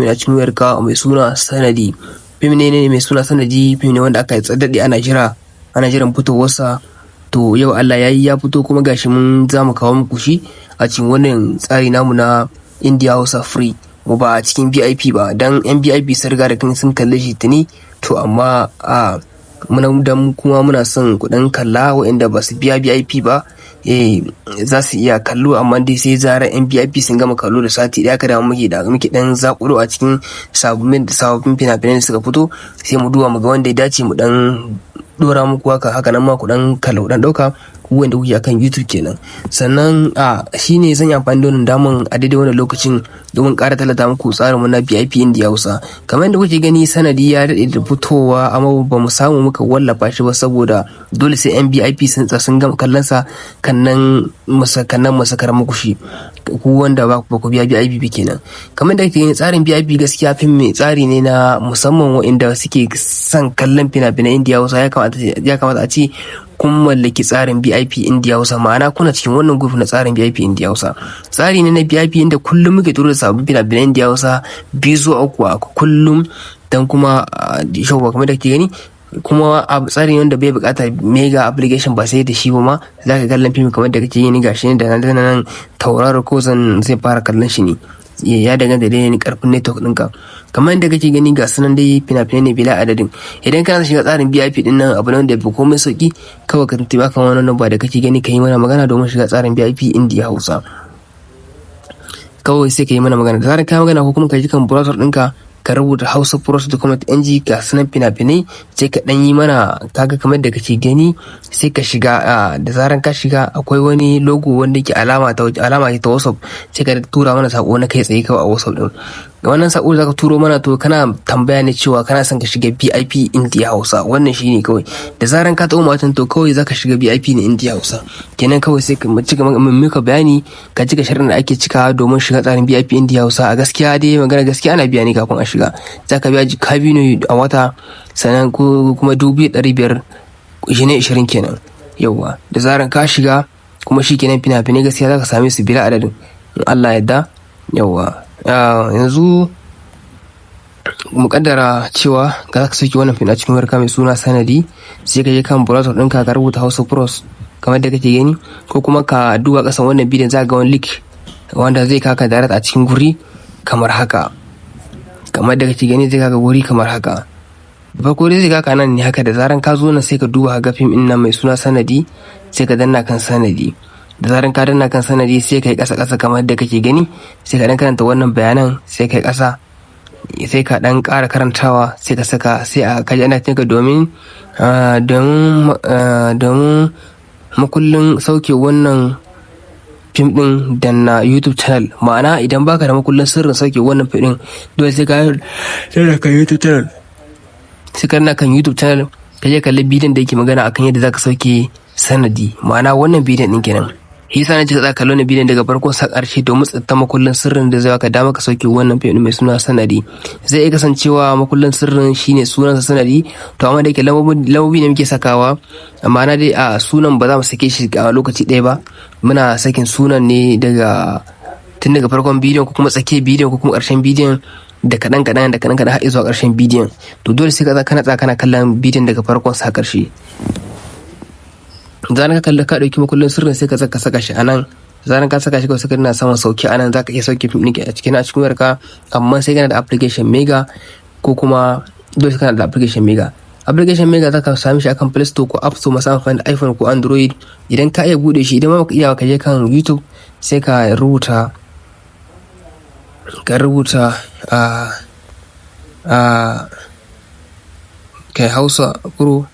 A cikin wayarka mai suna Sanadi. Fim ne mai suna Sanadi, fim ne wanda aka daɗe ana jira, ana jiran fitowarsa. To yau Allah ya yi ya fito, kuma gashi mun za mu kawo muku shi a cikin wannan tsari namu na India Hausa Free. Mu ba a cikin VIP ba, dan yan VIP sun riga da sun kalle shi tuni. To amma a muna dan kuma muna son kuɗin kalla, waɗanda ba su biya VIP ba za su iya kallo, amma dai sai zarar yan VIP sun gama kallo da sati ɗaya kada muke da muke dan zakulo a cikin sababbin fina-finan da suka fito, sai mu duba mu ga wanda ya dace mu dan dora muku haka. Haka nan ma ku dan kallo, dan dauka ku wanda kuke akan YouTube kenan. Sannan a shine zan yi amfani da wannan daman a daidai wannan lokacin domin ƙara tallata muku tsarin mu na VIP India Hausa. Kamar yadda kuke gani, Sanadi ya daɗe da fitowa, amma ba mu samu muka wallafa shi ba saboda dole sai yan VIP sun gama kallon sa kannan mu sakar muku shi, ku wanda ba ku biya VIP kenan. Kamar yadda kuke gani, tsarin VIP gaskiya fim mai tsari ne na musamman waɗanda suke son kallon fina-finan India Hausa. Ya kamata a ce kun mallaki tsarin VIP India Hausa, ma'ana kuna cikin wannan group na tsarin VIP India Hausa. Tsari ne na VIP inda kullum muke turo da sabbin fina-finan India Hausa biyu zuwa uku a kullum. Dan kuma shawwa, kamar da kake gani kuma, a tsari ne wanda bai bukatar Mega application, ba sai da shi ba ma za ka kallon fim. Kamar da kake gani, gashi ne da nan nan tauraro ko zan zai fara kallon shi ne, ya danganta da yanayin karfin network ɗinka. Kamar yadda kake gani, ga sunan dai fina-finai ne bila adadin. Idan kana shiga tsarin VIP din nan, abu ne wanda ya fi komai sauki. Kawai ka tuntuɓa kan wannan namba da kake gani, ka yi mana magana domin shiga tsarin VIP India Hausa. Kawai sai ka yi mana magana. Da zarar ka magana, ko kuma ka ji kan browser ɗinka, ka rubuta hausapros.com.ng, ga sunan fina-finai, sai ka ɗan yi mana. Kaga kamar da kake gani, sai ka shiga. Da zaran ka shiga, akwai wani logo wanda yake alama ta WhatsApp, sai ka tura mana sako na kai tsaye kawai a WhatsApp din. Wannan sako da zaka turo mana, to kana tambaya ne cewa kana son ka shiga VIP India Hausa. Wannan shine kawai. Da zaran ka taɓa matan, to kawai zaka shiga VIP na India Hausa kenan. Kawai sai ka cika maka bayani, ka cika shirin da ake cikawa domin shiga tsarin VIP India Hausa. A gaskiya dai, magana gaskiya, ana biya ne kafin a shiga. Zaka biya jika 2 ne a wata, sannan ko kuma 2,500 shine 20 kenan. Yauwa, da zaran ka shiga kuma shi kenan, fina-finai gaskiya zaka same su bila adadin in Allah yadda. Yauwa, yanzu mu kaddara cewa ga za ka sauke wannan fina cikin wayarka mai suna Sanadi. Sai ka je kan browser ɗinka, ka rubuta Hausa Pros kamar da kake gani, ko kuma ka duba ƙasan wannan bidiyon, za ga wani link wanda zai kaka direct a cikin guri kamar haka. Kamar da kake gani, zai kaka guri kamar haka. Da farko dai zai kaka nan ne haka. Da zaran ka zo nan, sai ka duba ga fim ɗin nan mai suna Sanadi, sai ka danna kan Sanadi. Da zaran ka danna kan Sanadi, sai ka yi ƙasa ƙasa kamar da kake gani, sai ka dan karanta wannan bayanan, sai ka yi ƙasa, sai ka dan ƙara karantawa, sai ka saka, sai a kaji ana tinka domin makullin sauke wannan fim din da na YouTube channel. Ma'ana, idan baka da makullin sirrin sauke wannan fim din, dole sai ka danna kan YouTube channel, sai ka danna kan YouTube channel, ka je kalli bidiyon da yake magana akan yadda zaka sauke Sanadi, ma'ana wannan bidiyon din kenan. Shi yasa nace ka tsaya kallon bidiyon daga farko sa ƙarshe domin tsinta makullin sirrin da zai baka dama ka sauke wannan fim mai suna Sanadi. Zai iya kasancewa makullin sirrin shine sunansa Sanadi. To amma da yake lambobi ne muke sakawa, amma na dai a sunan ba za mu sake shi a lokaci ɗaya ba. Muna sakin sunan ne daga tun daga farkon bidiyon, ko kuma tsakiyar bidiyon, ko kuma ƙarshen bidiyon, da kaɗan kaɗan, da kaɗan kaɗan, har zuwa ƙarshen bidiyon. To dole sai ka kana tsaya kana kallon bidiyon daga farkon sa ƙarshe. Zaran ka kalli, ka ɗauki makullin sirrin, sai ka saka shi a nan. Zaran ka saka shi, kawai sai ka danna saman sauke a nan. Zaka iya sauke fim ɗin a cikin wayarka, amma sai kana da application Mega, ko kuma dole sai kana da application Mega. Application Mega zaka same shi akan Play Store ko App Store, masu amfani da iPhone ko Android, idan ka iya bude shi. Idan ma baka iya, ka je kan YouTube, sai ka rubuta a kai Hausa Pro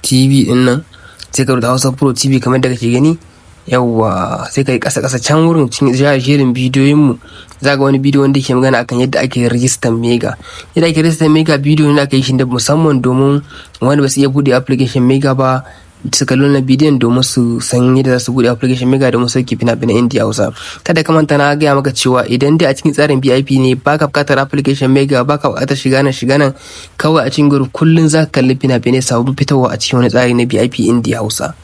TV din nan. Sai ka rubuta Hausa Pro TV kamar da kake gani. Yawwa, sai ka yi ƙasa ƙasa can wurin cikin jerin bidiyoyin mu, za ga wani bidiyo wanda ke magana akan yadda ake rijistan Mega. Yadda ake rijistan Mega, bidiyo ne aka yi shi da musamman domin wanda ba su iya buɗe application Mega ba su kalli wannan bidiyon domin su san yadda za su buɗe application Mega domin sauke fina-finan India Hausa. Kada ka manta, na gaya maka cewa idan dai a cikin tsarin VIP ne, baka buƙatar application Mega, baka buƙatar shiga nan shiga nan. Kawai a cikin group kullum za ka kalli fina-finai sababbin fitowa a cikin wani tsari na VIP India Hausa.